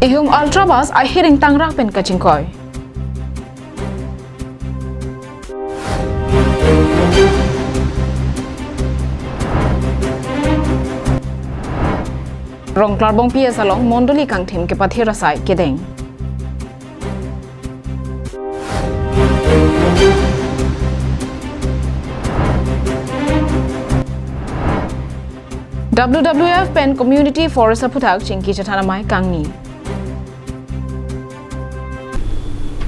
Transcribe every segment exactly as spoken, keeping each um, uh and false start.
Ihum Ultra Bus ahir ingtangrak pen kachingkoi. Rongklarbong P S along Mondoli kangthim kepathir asai kedeng. W W F pen Community Forest aphuthak chingki chethan amei kangni.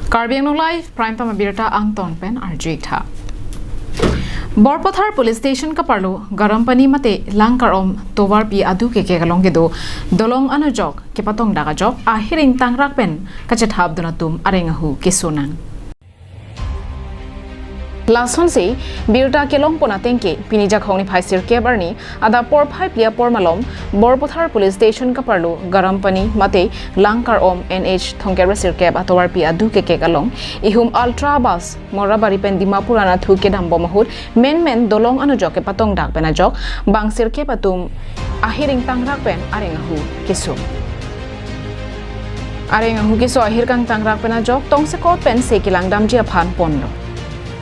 Karbi Anglong Live Prime Time abirta angton pen arju-ik tha. Borpathar Police Station kaparlo Garampani mate Langkarom tovarpi adu kekek along kedo dolong anujok kepatongdak ajok ahir ingtangrak pen kachethapdun atum areng ahu kesonang. Lasonsi birta kelongpon ateng ke pini Jakhong niphai sirkep arni adap porphai phli apor malom Borpathar Police Station kaparlo Garampani mate Langkarom N H thomkep ra sirkep atovarpi adu kekek along ihum Ultra Bus Morabari pen Dimapur anatthu kedambom ahut menmen dolong anujok kepatongdak pen ajok bang sirkep atum ahir ingtangrak pen areng ahu keso. Areng ahu keso ahir kangtangrak pen ajok tongsekot pensi kelangdamji aphan ponlo.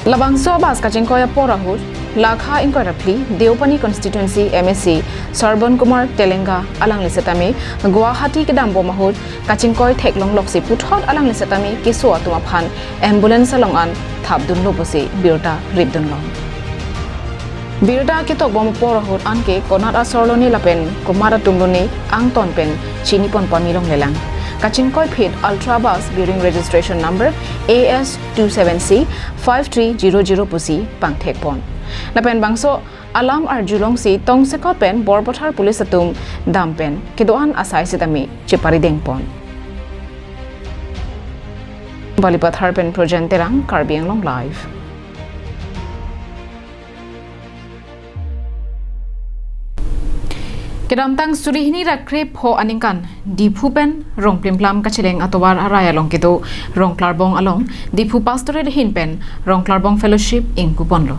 Labangso bus kachingkoi apor ahut lakha ingkoi ra phli Deopani constituency M A C Sarbon Kumar Telenga alangli setame Guwahati kedambom ahut kachingkoi theklongloksi puthot alangli setame keso atum aphan ambulance along an thapdunlo pusi birta ripdunlong. Birta ketokbom apor ahut anke konat asor lone lapen komat atum lone angton pen chinipon pamilonglelang. Kachingkoi phit Ultra Bus bearing registration number A S two seven C five three zero zero pusi pangthekpon. Lapen bangso alam arjulongsi tongsekot pen Borpathar Police atum dam pen kedo-an asai setame cheparidengpon. Balipathar pen Projen Terang, Karbi Anglong Live. Kedamtang suri hini ra krepho aningkan Diphu pen Rongplimplam kacheleng atovar arai along kedo Rongklarbong along Diphu Pastorate ahin pen Rongklarbong Fellowship ingkuponlo.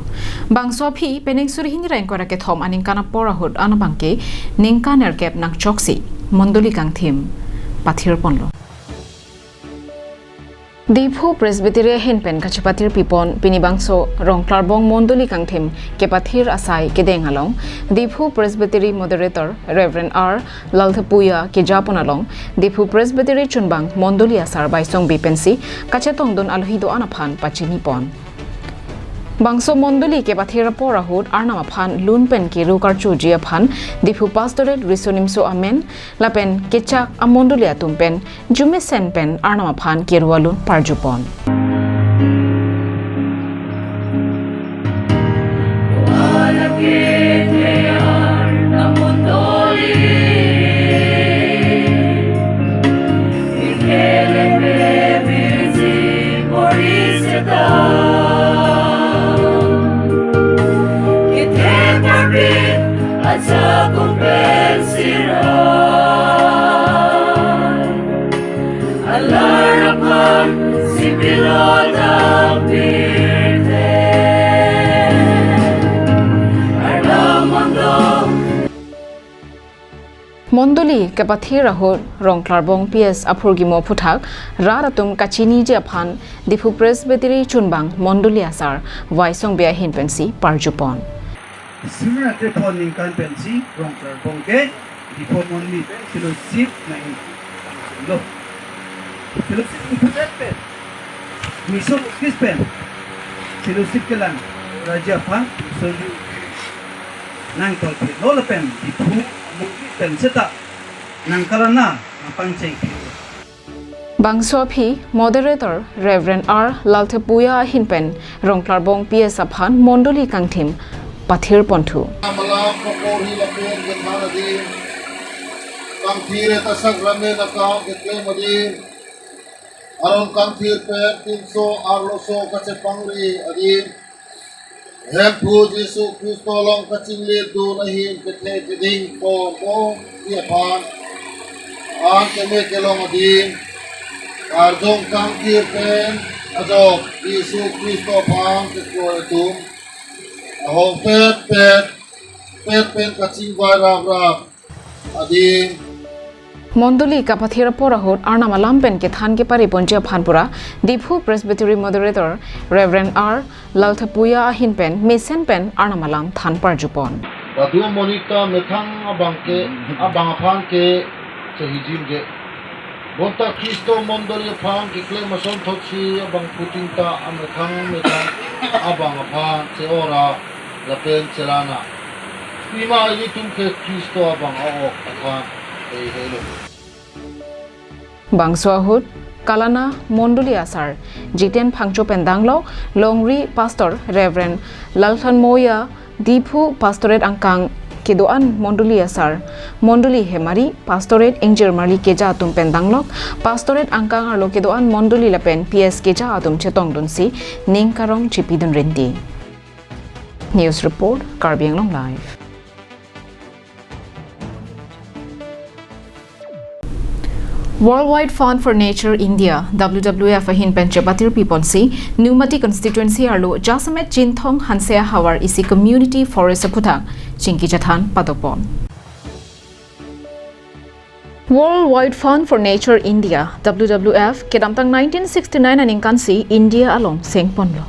Bangso aphi penang suri hini ra ingkoi ra kethom aningkan apor ahut anabangke ningkan nerkep nangchoksi Mondoli kangthim pathirponlo. Diphu Presbytery ahin pen kachepathirpipon pini bangso Rongklarbong Mondoli kangthim kepathir asai kedeng along Diphu Presbytery Moderator Reverend R Lalthepuia kejapon along Diphu Presbytery chunbang Mondoli asar Baisongbi pensi kachetongdun alohi do-an aphan pachinipon. Bangso Mondoli kepathir apor ahut Arnam aphan lun pen kiru karchuji aphan Diphu Pastorate Riso Nimso Amen lapen kechak amondoli atum pen jumesen pen Arnam aphan kiru alun parjupon. Mondoli kepathir ahut Rongklarbong P S aphurkimo aphuthak rat atum kachiniji aphan Diphu Presbytery chunbang Mondoli asar Vaisongbi ahin pensi parjupon. Sumra krepho aningkan pensi Rongklarbong ke Diphu Mondoli pen fellowship nanglo. Fellowship ingpudet pen Mission Office pen fellowship kelang raja aphan Mission nangtolphitlo lapen Diphu Mondoli pen seta nangkarana nangpangchengphitlo. Bangso aphi Moderator Reverend R Lalthepuia ahin pen Rongklarbong P S aphan Mondoli kangthim pathirponthu. Malam kapori lapen kethan adim, kangthir ta sakramen akam keklem adim, aron kangthir pen pinso arloso kachepangri adim, Hemphu Jisu Khristo along kachingletdun ahin kethe keding ponpo aphan an keme kelong adim, karjong kangthir pen ajok Jisu Khristo aphan kekroi atum ahong petpet pet pen kachingvai raprap adim. Mondoli kapathir apor ahut Arnam alam pen kethan kepari ponji aphan pura Diphu Presbytery Moderator Reverend R Lalthapuya ahin pen mesen pen Arnam alam than parjupon. Radu monit ta methang abang ke, abang aphan ke sehijim ke. Bonta Khristo mondoli aphan keklem asonthotsi abangphutin ta amethang methang abang aphan che-ora lapen chelana. Pima ilitum ke Khristo abang a-ok aphan heihelo. Bangso ahut Kalana Mondoli asar Jiten Phangcho pen danglo, Longri Pastor Reverend Lalthanmoya, Diphu Pastorate angkang kedo-an Mondoli asar, Mondoli hemari, Pastorate ingjir marli keja atum pen danglok, Pastorate angkang arlo kedo-an Mondoli lapen P S keja atum chetongdunsi ning karong chipidun rinti. News report, Karbi Anglong Live. Worldwide Fund for Nature India, W W F ahin pen chepatir piponsi, Nomati constituency arlo jasemet Chinthong Hanse ahavar isi community forest aphuthak chingki chethan padopon. Worldwide Fund for Nature India, W W F, kedamtang nineteen sixty-nine aningkansi India along sengponlo.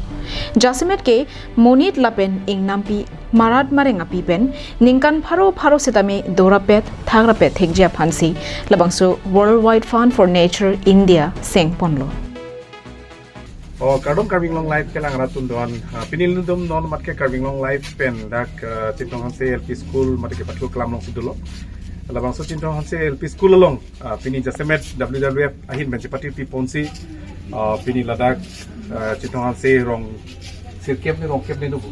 Jasemet ke monit lapen ingnampi marat mareng api pen ningkan pharo pharo sitame dorapet thakrapet thekji aphansi labangso Worldwide Fund for Nature India sengponlo. O, kardom Karbi Anglong Live kelang arat atum doan. Ah, pini ilitum non mat ke Karbi Anglong Live pen dak, ah, Chinthong Hanse L P School mat ke pathu kelam alongsi dolo. Labangso Chinthong Hanse L P School along, ah, pini jasemet W W F ahin pen chepatir piponsi, ah, pini ladak, ah, Chinthong Hanse rong sirkep ni rongkep ni dubu.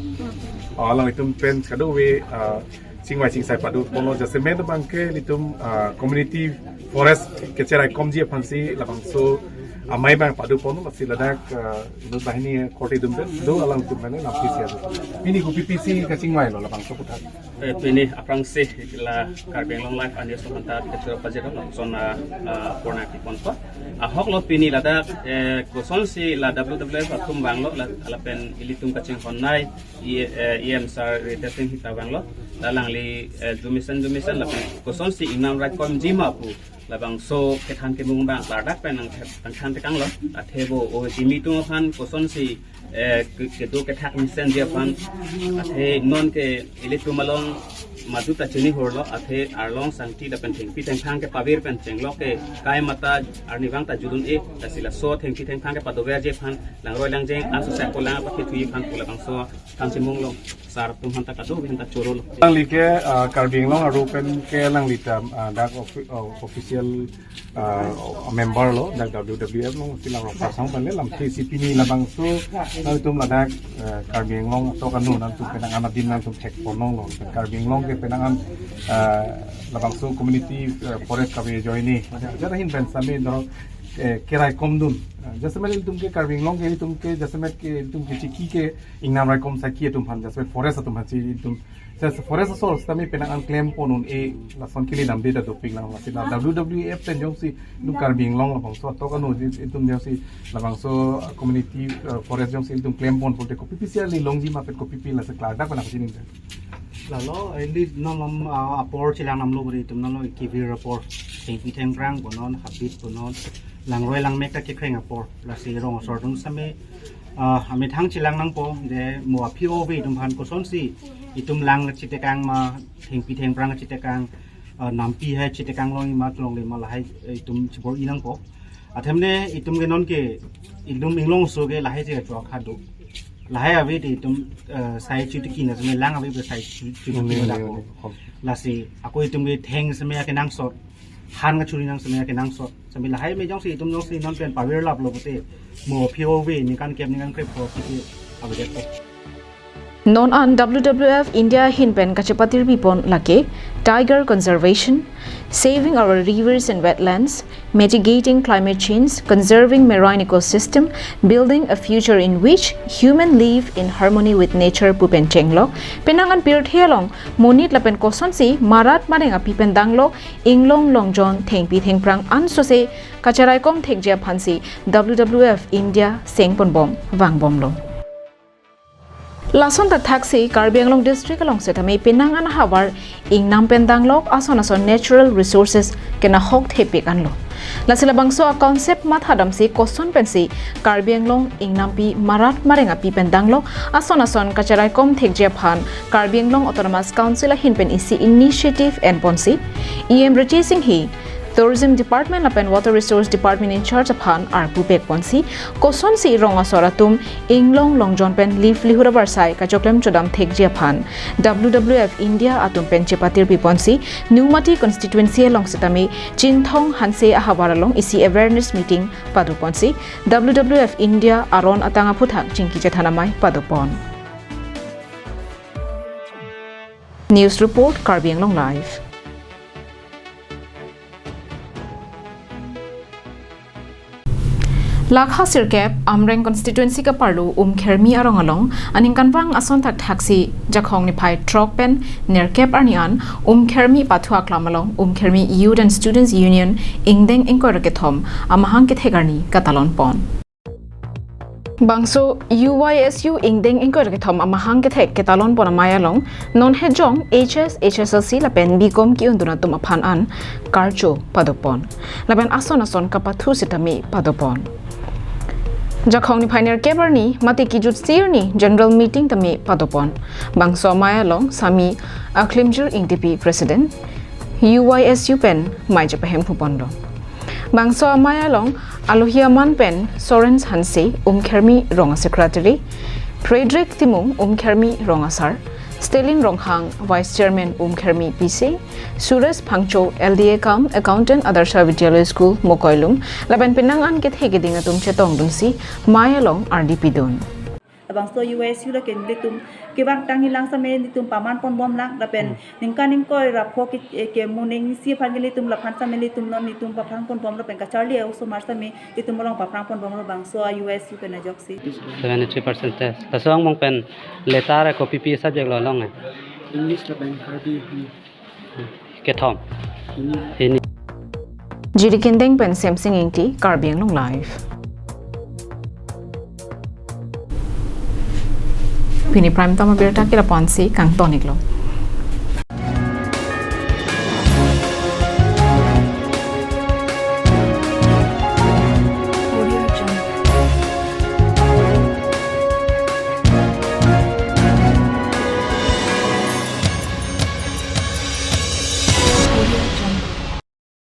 Ah, alanglitum pen kadokave, ah, chingvai chingsai padoponlo, jasemet abang ke ilitum, ah, community forest kecherai komji aphansi labangso amei abang padoponlo, lasi ladak, ah, inut banghini korte atum pen do, alangtum pen lamthe isi adu. Pini kopi pisi kachingvailo labangso aphuthak? Eh, pini aphrangsi la Karbi Anglong Live anews atum aphan ta kechoro pajirlo lason, ah, ah, purna piponpo. Ahoklo pini ladak, eh, kosonsi la W W F atum vanglo la, lapen ilitum kachinghonnei E, eh, E M sir Ritesh Enghee ta vanglo. La alangli, eh, jumisen jumisen lapen kosonsi ingnam raikomji ma pu labangso kethan kemung abang klardak pen nang thep, nangthan tekanglo. Athe bo o kimi atum aphan kosonsi, eh, ke-, kedo kethak mesenji aphan. Athe non ke ilitum along madu ta chinihurlo, athe arlong sangti lapen thengpi thengphang kepavir pen chenglok ke kai mata arnivang ta judun-e, lasi laso thengpi thengphang kepadoverji aphan langroi langjeng an sosek kolang apakethuji aphan pu labangso than chemunglo, sir atum aphan ta kadokave aphan ta chorolo. Alangli ke, ah, Karbi Anglong aru pen ke alangli ta, ah, dak ofi-, oh, official, ah, member lo dak W W F along, si langrok pasang pen le lamthe isi pini labangso nangtum ladak, eh, Karbi Anglong atok anu nangtum penang an adim nangtum thekponlonglo. Karbi Anglong ke penang an, eh, labangso community, eh, forest kave ajoine. Ajat ahin pen sitame doro, eh, kerai komdun. Eh, jasemet ilitum ke Karbi Anglong ke ilitum ke jasemet ke ilitum ke chiki ke ingnam raikom saki atum aphan, jasemet forest atum aphansi ilitum. Jas forest asor sitame penang an klempon un-e lason kili namde ta dopiklang, lasi la W W F pen jongsi ilitum Karbi Anglong labangso atok anu ilitum jongsi labangso community, eh, forest jongsi ilitum klempon pulote kopi pisi arni longji ma pen kopi pi lasi klardak pen nangchining te. Lalo, ili non lom, ah, apor chelang namlo beri itum non lo ikivir apor. Thengpi thengphrang punon, habit punon, langroi langmek ta kekreng apor. Lasi rong asor atum sitame, ah, amethang chelang nangpo, de mo aphi ove itum aphan kosonsi itum lang chitekang ma, thengpi thengphrang chitekang, ah, nampi hai chitekang longji ma longle ma lahai, eh, itum chibor-i nangpo. Athemne itum ke non ke itum inglongso ke lahai si kachua khado. Lahai ave te itum, eh, sai chitiki na sitame lang ave pe sai chi-, chitiki na dako. Lasi ako itum ke theng sitame akenangsot, han kachuri nang sitame akenangsot. Sitame lahai me jongsi itum jongsi non pen pavirlaplo pulote mo aphi ove ningkan kep ningkan krep ko kiti ave det. Non an W W F India ahin pen kachepatir pipon lake tiger conservation, saving our rivers and wetlands, mitigating climate change, conserving marine ecosystem, building a future in which human live in harmony with nature pu pen chenglok penang an pirthe along monit lapen kosonsi marat mareng api pen danglok inglong longjon thengpi thengphrang ansose kacheraikom thekji aphansi W W F India sengponbom vangbomlo. Lason thakthak si Karbi Anglong district along setame penang an ahavar ingnam pen danglok ason ason natural resources kenahok thepik anlo. Lasi labangso a-concept mathadam si koson pensi Karbi Anglong ingnampi marat mareng api pen danglok ason ason kacharaikom thekji aphan Karbi Anglong Autonomous Council ahin pen isi initiative enponsi E M Ritesh Enghi, Tourism Department lapen Water Resource Department in charge aphan arpu pekponsi kosonsi rong asor atum inglong longjon pen leaf lihu rabar sai kachoklem chodam thekji aphan W W F India atum pen chepatir piponsi Newmati constituency along setame Chinthong Hanse ahavar along isi awareness meeting padoponsi W W F India aron atang aphuthak chingki chethan amei padopon. News report, Karbi Anglong Live. Lakha sirkep Amreng constituency kaparlo Umkhermi arong along aningkanvang ason thakthak si Jakhong niphai throk pen nerkep arni an Umkhermi pathu aklam along Umkhermi Youth and Students Union ingdeng ingkoi ra kethom amahang kethek arni katalon pon. Bangso U Y S U ingdeng ingkoi ra kethom amahang kethek ketalon pon amei along non hejong H S, H S L C lapen B Com ke-undun atum aphan an karcho padopon lapen ason ason kapathu setame padopon. Jakhong niphai nerkep arni mate kejut isi arni general meeting tame padopon. Bangso amei along Sami Aklimjir Ingtipi, President, U Y S U pen mei chepahem huponlo. Bangso amei along alohi aman pen Sorens Hanse, Umkhermi rong a-secretary, Frederick Timung, Umkhermi rong asar, Stalin Ronghang, Vice Chairman Umkhermi P C, Suresh Phangcho, L D A cum Accountant, Adarsha Vidyalaya School, Mokoilum, lapen penang an kethe keding atum chetongdunsi mei along ardi pidun. Labangso U Y S U lake nelitum kevang tangni lang setame nelitum paman ponbomlang lapen ningkan ingkoi ra pho ke, eh, ke muning isi aphan ke nelitum laphan setame nelitum non nelitum paphrang ponbom lapen kacharli osomar setame nelitum along paphrang ponbomlo bangso U Y S U pen ajoksi. Seventy-three percent test. Laso angbong pen letter kopi pi subject lo along eh? English lapen Karbi. Kethom. Hini. Hini. Jiri Kindeng pen Semsing Ingti, Karbi Anglong Live. Pini prime time abirta ke lapu-ansi kangton-iklo.